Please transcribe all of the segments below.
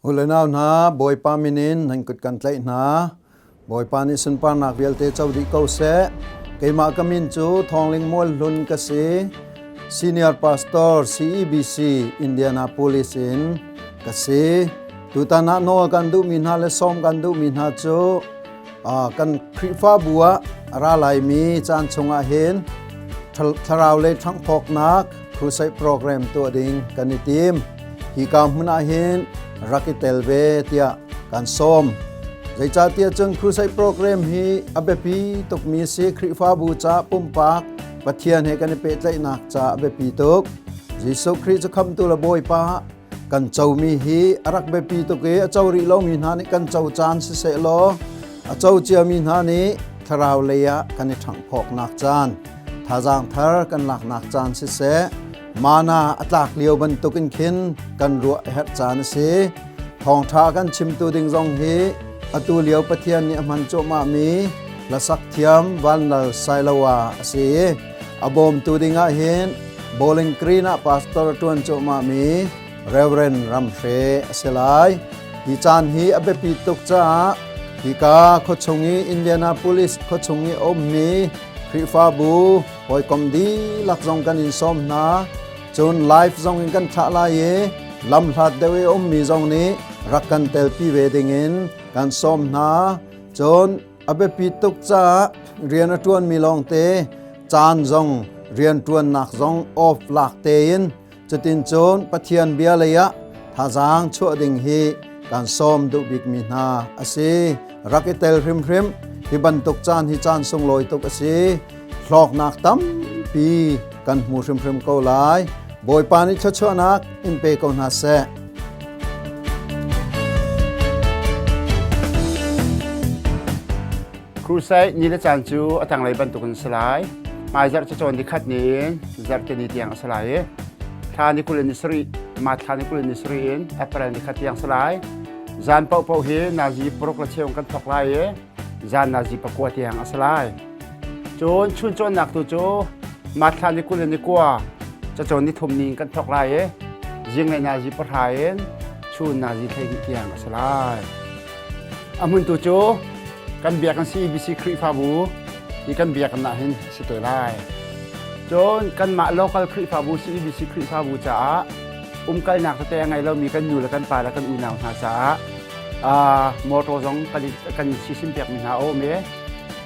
U le nau hna, Bawipa min in nan kut kan tlaih hna. Bawipa nih sunparnak vialte co dih ko seh. Keimah ka min cu Thawngling Mual Hlun ka si. Senior Pastor CEBC Indianapolis in ka si. Tutan ah nawl kan duhmi hna le sawm kan duhmi hna cu kan Khrihfabu ah a ra laimi caan chungah hin thlarau lei ṭhanghphawknak crusade program tuah ding kan i tim. Hika hmun ah hin rak i tel ve tiah kan sawm. Zeicahtiah cun crusade program hi a biapi tukmi si Khrihfabu ca pumpak Pathian he kan i pehtlaihnak ca a biapi tuk. Jesuh Khrih cu khamtu le Bawipa kan comi hi a rak biapi tuk i a co rih lomi hna nih kan co caan siseh law a co ciami hna nih thlarau lei ah kan i ṭhanghphawknak caan thazaang thar kan laknak caan siseh mana a tlak lio bantukin khin kan ruah a herh caan a si. Thawngṭha kan chimtu ding zong hi atu lio Pathian nih a hman cuahmahmi hlasak thiam Vanlal Sailoa a si. A bawmtu ding ah hin Bowling Green ah pastor a ṭuan cuahmahmi Reverend Ram Hre a si lai. Hi caan hi a biapi tuk caah hika khuachung i Indianapolis khuachung i a ummi Khrihfabu hawikom dihlak zong kan in sawm hna. Cun live zong in kan thlah lai i lamhlat deuh i ummi zong nih rak kan telpi ve dingin kan sawm hna. Cun a biapi tuk caah rian a ṭuanmi lawngte caan zong rianṭuannak zong off lak tein cutin cun Pathian bia lei ah thazaang chuah ding hi kan sawm duh bikmi hna a si. Rak i tel hrimhrim hi bantuk caan hi caan sunglawi tuk a si. Hlawknak tampi kan hmu hrimhrim ko lai. Bawipa nih thluachuahnak in pe ko hna seh. Crusade ni le caan cu a tanglei bantukin a si lai. Hmaizarh cacawn ni khat ni in zarhte ni tiang a si lai i thla ni 20 ni sarih ma thla ni 20 ni sarih in April ni khat tiang si lai. Zan paohpaoh hi nazi paruk le cheu kan thawk lai i zan nazi pakua tiang a si lai. Cun chun cawnnak tu cu ma thla ni 20 ni kua cacawn ni thum ni in kan thawk lai i zinglei nazi pahra in chun nazi 12 tiang a si lai. A hmun tu cu kan biakinn CEBC Khrihfabu hi kan biakinn ah hin si te lai. Cun kanmah local Khrihfabu CEBC Khrihfabu caah umkalnak tete a ngei lomi kan nu le kan pa le kan unau hna caah motor zong kan kan sisim piakmi hna a um i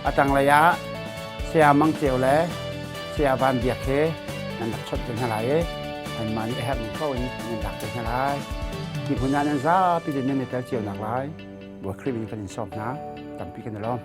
a tanglei ah Saya Mang Ceu le Saya Van Biak he nan rak chawnh te hna lai i anmah nih a herhmi paoh in nan lak te hna lai. Hi hmun ah nan zapi in nan i tel cio nak lai Bawi Khrih min kan in sawm hna. Tampi kan i lawm.